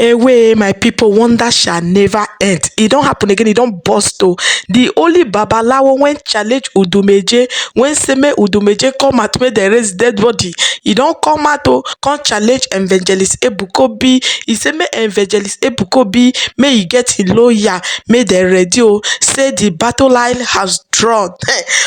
Away, my people, wonder shall never end. E don happen again, e don burst o. The only babalawo wey challenge Odumeje, wey say make Odumeje come out make dem raise dead body, e don come out o, come challenge Evangelist Ebuka Obi. E say make Evangelist Ebuka Obi, make e get im lawyer, make dem ready o, say the battle line has drawn.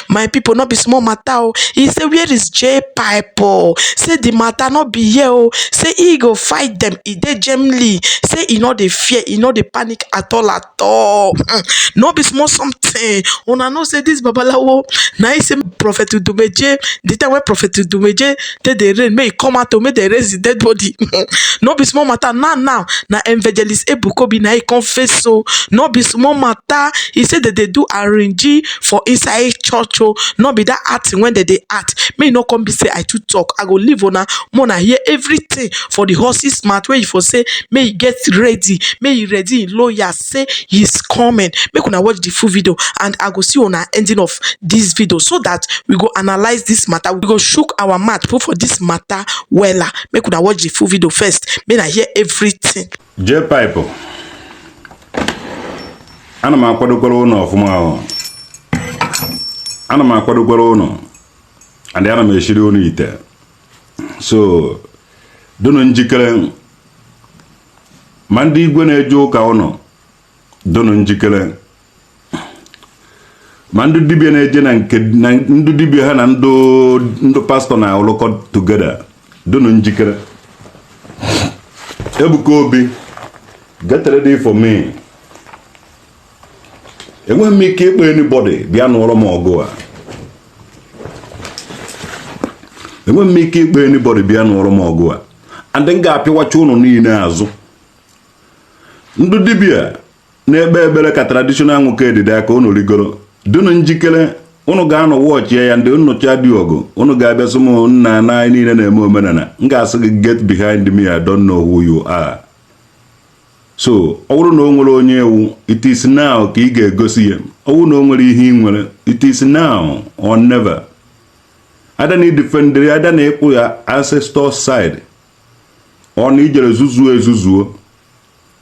My people, no be small matter o. E say where is J Pipe o? Say the matter no be here o. Say e go fight dem, e dey Germany. Say e no dey fear, e no dey panic at all at all. No be small something. Una know say this babalawo na him say Prophet Odumeje, the time wey Prophet Odumeje take dey reign, make e come out o, make dem raise the dead body. No be small matter. Now now, na Evangelist Ebuka Obi na him come face o. No be small matter. E say dem dey do arrange for inside church o. No be that acting wey dem dey act. Make e no come be say I too talk. I go leave una, make una hear everything for the horse's mouth wey e for say make e get ready, make e ready im lawyer, say he's coming. Make una watch the full video and I go see una ending of this video so that we go analyse this matter. We go chook our mouth put for this matter wella. Make una watch the full video first, make una hear everything. J Pipe, ana m akwadokwara ụnụ ọfụma ahụ, ana m akwadokwara ụnụ and ana m eshiri ụnụ ite, so dụnụ njikere. Ma ndị igwe na-eje ụka, ụnụ dụnụ njikere. Ma ndị dibịa na-eje na nke na ndị dibịa ha na ndị pastọ na-alụkọ together, dụnụ njikere. Ebuka Obi, get ready for me. Enweghị m ike ịkpọ anybody bịa nụọrọ m ọgụ a. Enweghị m ike ịkpọ anybody bịa nụọrọ m ọgụ a, and m ga-apịwacha ụnụ niile azụ. Ndị dibịa na-ekpe ekpere ka traditional nwoke edide aka ụnụ rigoro, dụnụ njikere. Ụnụ ga-anọ wọchie ya. Ndị nnụcha dị ọgụ, ụnụ ga-abịa sị m, "Nna, na anyị niile na-eme omenala." M ga-asị gị, "Get behind me, I don't know who you are." So ọ bụrụ na o nwere onye ewu, it is now ka ị ga-egosi ya. Ọ bụrụ na o nwere ihe ị nwere, it is now or never. Ada na idefendịrị, ada na ịkpụ ya ancestor side, ọ na ijere zuzuo ezuzuo,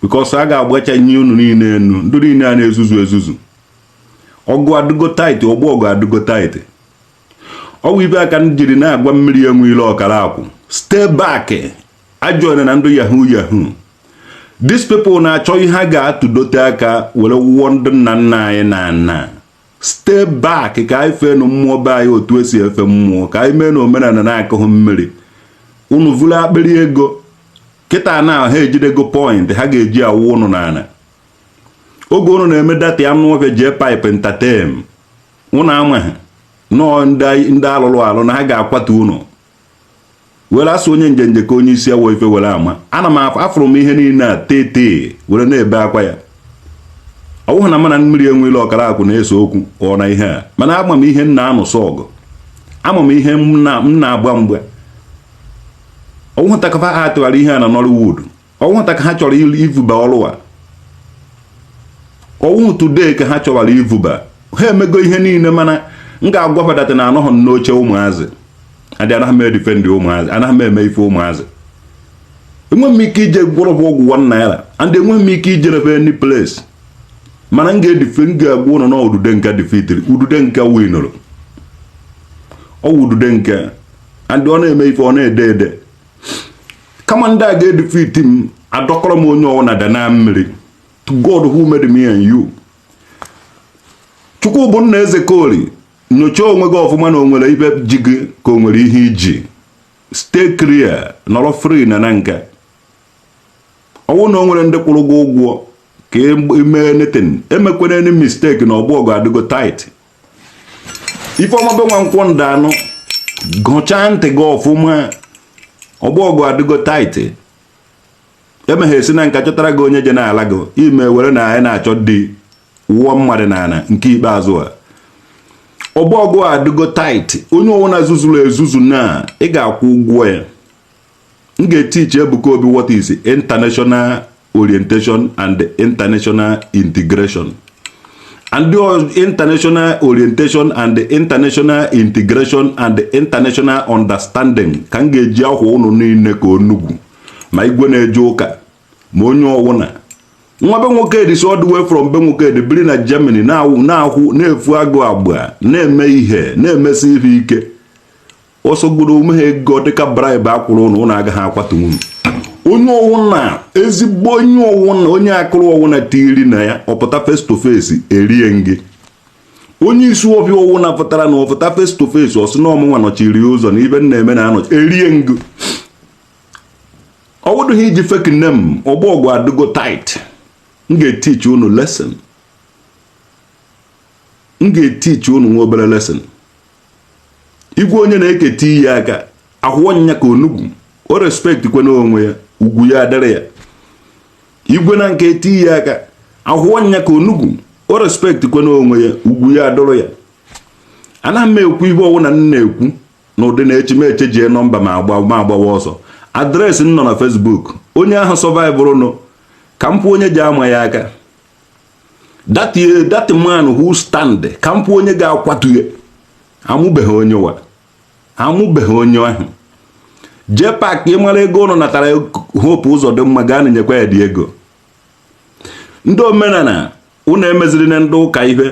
because a ga-agbacha nye unu niile enu. Ndị niile a na-ezuzu ezuzu, ọgụ adịgo tight, ọgbọ ọgụ adịgo tight. Ọwụ ibe aka m jiri na-agwa mmiri enwe ile ọkara akwụ, stay back. Ajoin na ndụ yahoo yahoo. These people na-achọ ihe ha ga-atụdote aka were wụọ ndị nna nna anyị na nna. Stay back ka anyị fee nụ mmụọ be anyị otu esi efe mmụọ, ka anyị mee na omenala na-akụghị mmiri. Unu vụrụ akpịrị ego kịta na ha ejidego point ha ga-eji awụ unu n'ala oge unu na-eme data anụ ọfịa. Jee Pipe entertain unu, amaghị nọọ ndị alụrụ alụ na ha ga-akwatu unu were asụ onye njenje ka onye isi awọ ife were ama. Ana m afụrụ m ihe niile a tete were na-ebe akwa ya. Ọ bụghị na mana mmiri enweela ọkara akwụ na-ese okwu ọ na ihe a, mana ama m ihe m na-anụsọ ọgụ, ama m ihe m na-agba mgbe ọnwụnta ka ha tụghara ihe a na Nollywood, ọnwụnta ka ha chọrọ ivuba ọrụ a. Ọnwụ today ka ha chọwara ivuba. Ha emego ihe niile, mana m ga-agwabadata na anọghị m n'oche ụmụazị adị. Anaghị m edefend ụmụazị, anaghị m eme ife ụmụazị. Enweghị m ike ije gwọrọ ọgwụ 1 naira and enweghị m ike ijerefe any place, mana m ga-edife, m ga-agwa ụnụ na udude nka defeatiri udude nka, winụrụ ọwụ udude nke and ọ na-eme ife ọ na-ede ede. Kama ndị a ga-edefeat m, adọkọrọ m onye ọwụ na dana mmiri. To God who made me and you, Chukwu bụ nna eze kori, nyochaa onwe gị ọfụma na o nwere ibe ji gị ka o nwere ihe iji stay clear, nọrọ free na na nka. Ọwụ na o nwere ndị kwụrụ gị ụgwọ ka ime anything, emekwana any mistake na ọgbọ ọgụ adịgo tight. Ifeọma be nwa nkwọ ndanụ, gụchaa ntị gị ọfụma. Ọgbọ ọgụ adịgo tight. Emeghe esi na nka chọtara gị onye je na-ala gị ime were na anyị na-achọ dị wụọ mmadụ n'ala. Nke ikpeazụ a, ọgbọ ọgụ a adịgo tight. Onye ọbụla zuzuru ezuzu na ị ga-akwụ ụgwọ ya. M ga-etichi Ebuka Obi what is international orientation and international integration and the international orientation and the international integration and the international understanding ka m ga-eji akwa ụnụ niile ka onugwu ma igwe na-eje ụka. Ma onye ọwụna nwa be Nwokedi si all the way from be Nwokedi biri na Germany na-akwụ na-efu agụ agba, na-eme ihe, na-emesi ihe ike, ọsọgoro onwe ha ego dịka bribe akwụrụ ụnụ, ụnụ agaghị akwatu unu. Onye ọwụna, ezigbo onye ọwụna, onye akụrụ ọwụna tiri na ya ọpụta face to face, erie ngị. Onye isi ọfịa ọwụna pụtara na ọpụta face to face, ọsị na ọmụnwa nọchiri ụzọ na ibe na-eme na anọchi, erie ngị. Ọ bụdụghị iji fake name. Ọgbọ ọgụ adịgo tight. M ga-etichi unu lesson, m ga-etichi unu nwa obere lesson. Igwe onye na-eketa iyi aka ahụọ nya ka onugbu, o respect kwe onwe ya, ugwu ya adịrị ya. Igwe na nke eti iyi aka ahụọ nya ka onugbu, o respect kwe onwe ya, ugwu ya adịrị ya. Anaghị m ekwu ihe ọwụna m na-ekwu n'ụdị na echi m echejie nọmba ma agba ma agbawa ọsọ. Address m nọ na Facebook. Onye ahụ survive nụ ka m kwụ, onye ji ama ya aka, that man who stand, ka m kwụ onye ga-akwatu ya. Amụbeghị onye wa, amụbeghị onye ahụ. Jee pak ịmara ego ụnụ natara Hope Ụzọdịmma, gaa na nyekwa ya dị ego. Ndị omenala, unu emeziri na ndị ụka ihe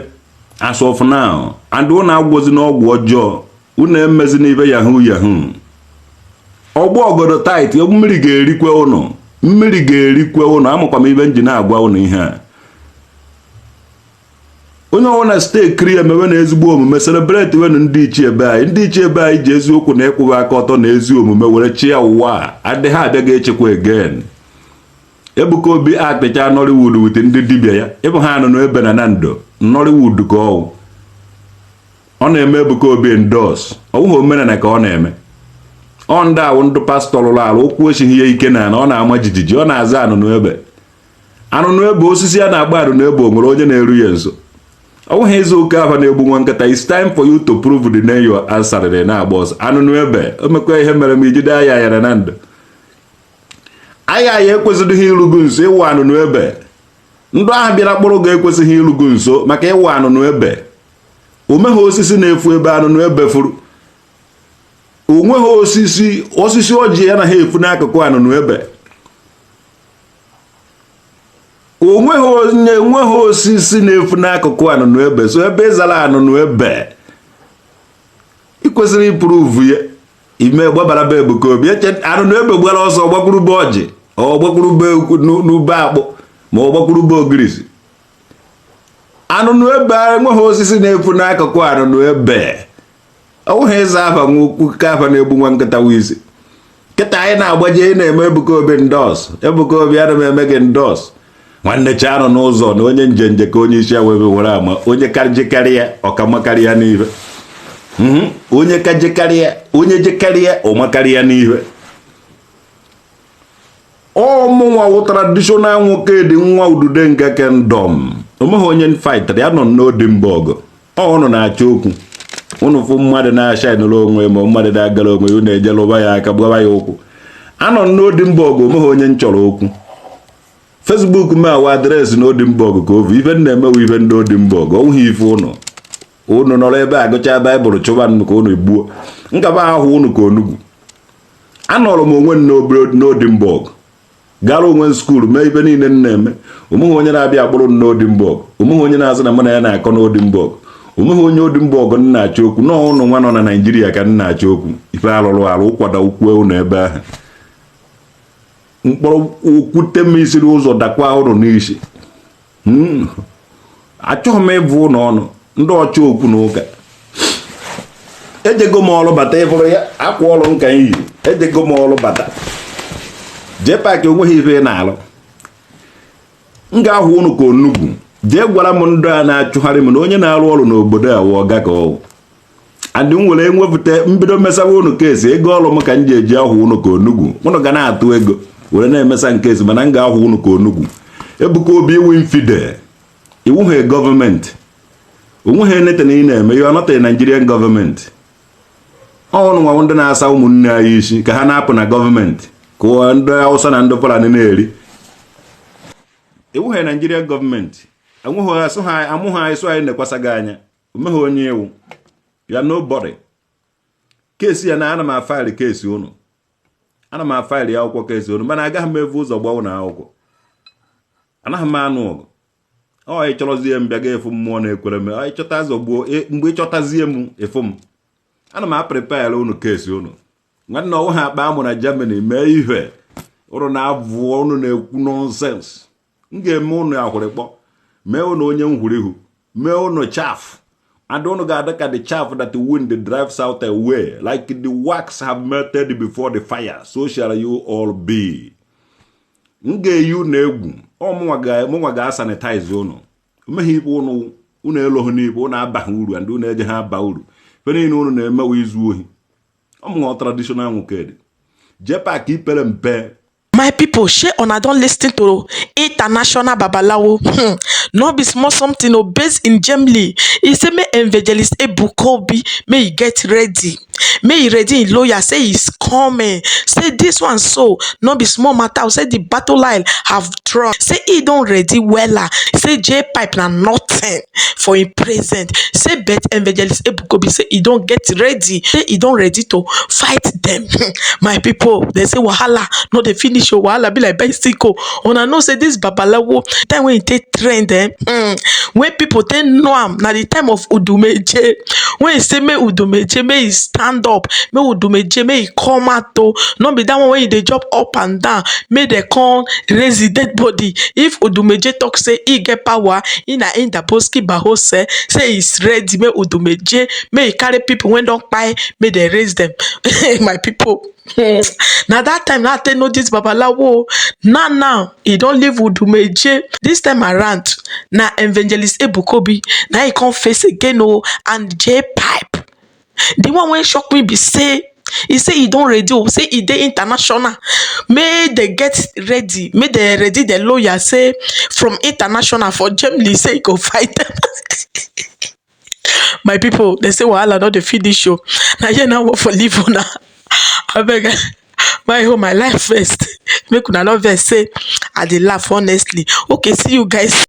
as of now, and unu agwụzi n'ọgwụ ọjọọ, unu emezi n'ibe yahoo yahoo. Ọgbọ ọgọdọ tight. Mmiri ga-erikwe ụnụ, mmiri ga-erikwe ụnụ. Amakwa m ibe m ji na-agwa ụnụ ihe a. Onye ọbụla steeti emewe na ezigbo omume, celebrate wenu ndị ichie be anyị. Ndị ichie be anyị ji eziokwu na ịkwụba aka ọtọ na ezi omume were chịa ụwa a. Adịghị abịa ga-echekwa again. Ebuka Obi actịcha Nollywood with ndị dibịa ya, ịbụ ha anụ ebe na Nando Nollywood ka ọwụ ọ na-eme. Ebuka Obi endorse, ọ bụghị omenala ka ọ na-eme. Ọ ndị awụ ndị pastọ rụrụ arụ, ụkwụ esighị ya ike na ọ na-ama jijiji, ọ na-aza anụnụ ebe, anụnụ ebe, osisi a na-agba anụnụ ebe. O nwere onye na-eru ya nso? Ọ bụghị ịzụ oke ahụ na-egbu nwa nkịta. It's time for you to prove the name you answered. Na-agba ọsọ anụnụ ebe o mekwa ihe mere m ijide aya yara na ndụ aya ya ekwesịghị irugo nso. Ịwụ anụnụ ebe, ndụ ahụ bịara kpụrụ gị ekwesịghị irugo nso maka ịwụ anụnụ ebe. Omeghe osisi na-efu ebe anụnụ ebe furu, onweghị osisi, osisi ọjị anaghị efu n'akụkụ anụnụ ebe. Onweghị onye, enweghị osisi na-efu n'akụkụ anụnụ ebe. So ebe ịzara anụnụ ebe, ị kwesịrị ịpụrụ ya ime gbabara be Ebuka Obi. Eche anụnụ ebe gbara ọsọ gbakwuru be ọjị, ọ gbakwuru be n'ube akpụ, ma ọ gbakwuru be ogirisi. Anụnụ ebe, enweghị osisi na-efu n'akụkụ anụnụ ebe. Ọ bụghị ịza afa nwa ukwu ka afa na-egbu nwa nkịta isi. Kịta anyị na-agbaje, ị na-eme Ebuka Obi endorse. Ebuka Obi, ana m eme gị endorse. Nwanne, chaanụ n'ụzọ na onye njenje ka onye isi awebe were ama. Onye karịjekarịa ọkamakarịa n'ihe, onye kajekarịa, onye jekarịa ọmakarịa n'ihe. Ọmụnwa wụ traditional nwoke dị nwa udude nke kingdom. Onweghị onye fighter ya nọ n'odi mba ọgụ. Ọ ụnụ na-achọ okwu. Ụnụ fụ mmadụ na-ashinụrụ onwe, ma mmadụ na-agara onwe ya, unu ejelụba ya aka, gbaba ya ụkwụ. Anọ n'odi mba ọgụ, onweghị onye m chọrọ okwu. Facebook m awa address n'odi mba ọgụ ka ovu ife m na-emewe ife ndị odi mba ọgụ. Onweghị ife ụnụ ụnụ nọrọ ebe a gụchaa Baịbụl chụba m ka ụnụ gbuo nkaba ahụ ụnụ ka onugbu. Anọrọ m onwe m n'odi mba ọgụ, gara onwe m school, mee ife niile m na-eme. Onweghị onye na-abịa akpụrụ m n'odi mba ọgụ. Onweghị onye na-azụ na mụ na ya na-akọ n'odi mba ọgụ. Onweghị onye odi mba ọgụ m na-achọ okwu. Nọọ ụnụ nwa nọ na Naijiria ka m na-achọ okwu. Ife alụrụ alụ ụkwado ukwu ụnụ ebe ahụ, mkpọrọ okwute m isiri ụzọ dakwa ụnụ n'isi. Achọghị m ịbụ ụnụ ọnụ ndị ọchọ okwu na ụka. Ejego m ọrụ bata, ịfụrụ ya akwa ọrụ nka m yi. Ejego m ọrụ bata. Jee paakị, onweghị ife ị na-alụ. M ga-ahụ ụnụ ka onugbu. Jee gwara m ndị a na-achụgharị m na onye na-arụ ọrụ n'obodo a wụ ọga ka ọwụ adị m were nwepụta mbido mesawa ụnụ case. Ego ọrụ m ka m ji eji ahụ ụnụ ka onugbu. Ụnụ ga na-atụ ego were na-emesa nke esi, mana m ga-ahụ ụnụ ka onugbu. Ebuka Obi, iwu infidel, iwu ha gọọmenti onweghị anything ị na-eme. You are not a Nigerian government. Ọnụ nwa ndị na-asa ụmụnne anyị isi ka ha na-apụ na gọọmenti, ka ndị Hausa na ndị Fulani na-eri. Iwu ha Nigerian gọọmenti enweghị asụ ha amụ ha anyị sụ anyị na-ekwasa gị anya. Omeghị onye iwu ya, nobody. Case ya na ana m afile case ụnụ, ana m afile akwụkwọ case ụnụ, mana agaghị m evu ụzọ gbanwe na akwụkwọ. Anaghị m anụ ọgụ. Ọ ị chọrọzie m bịa ga efu mmụọ na-ekwere m. Ọ ịchọta zọgbuo mgbe ịchọtazie m efu m. Ana m aprepare unu kesi unu. Nwanne ọnwụ ha akpa amụ na Germany mee ihe ụrụ na-avụ unu na-ekwu nonsense. M ga-eme unu akwụrịkpọ, mee unu onye nhwurihu, mee unu chaff, and unu ga-adị ka the chaff that the wind drives out away. Like the wax have melted before the fire, so shall you all be. M ga-eyi unu egwu. Ọ mụnwa ga-asanitize unu. Omeghe ikpe unu, unu eloghị n'ikpe unu abaghị uru, and unu eje ha aba uru. Ife niile unu na-emewe izu ohi. Ọmụnwa traditional nwoke dị JPAC ipere mpe. My pipo, shey una don listen to international babalawo? No be small something o. Based in Germany, e say make Evangelist Ebuka Obi make e get ready, make e ready im lawyer, say he's coming. Say dis one so no be small matter o. Say the battle line have drawn, say e don ready wella. Say J pipe na nothing for im present. Say but Evangelist Ebuka Obi say e don get ready, say e don ready to fight dem. My pipo, dem say wahala no dey finish o. Wahala be like bicycle. Una know say dis babalawo, time wey e take trend, wey pipo take know am, na the time of Udumeje, wey e say make Udumeje make e stand up, make Udumeje make e come out o. No be that one wey e dey jump up and down, make dem come raise the dead body. If Udumeje talk say e get power, e na Indaboski Bahose, say is ready, make Udumeje make e carry people wey don kpai, make dem raise dem. My pipo, na that time na I take know this babalawo. Now now e don leave Udumeje. This time around na Evangelist Ebuka Obi na e come face again o, and J pipe. The one wey shock me be say e say e don ready o, say e dey international, make dem get ready, make dem ready the lawyer. Say from international for Germany, say e go fight dem. My pipo, dem say wahala no dey finish o. Na here now for leave una. Abeg, my hold my life first, make una no vex say I dey laugh honestly. Okay, see you guys.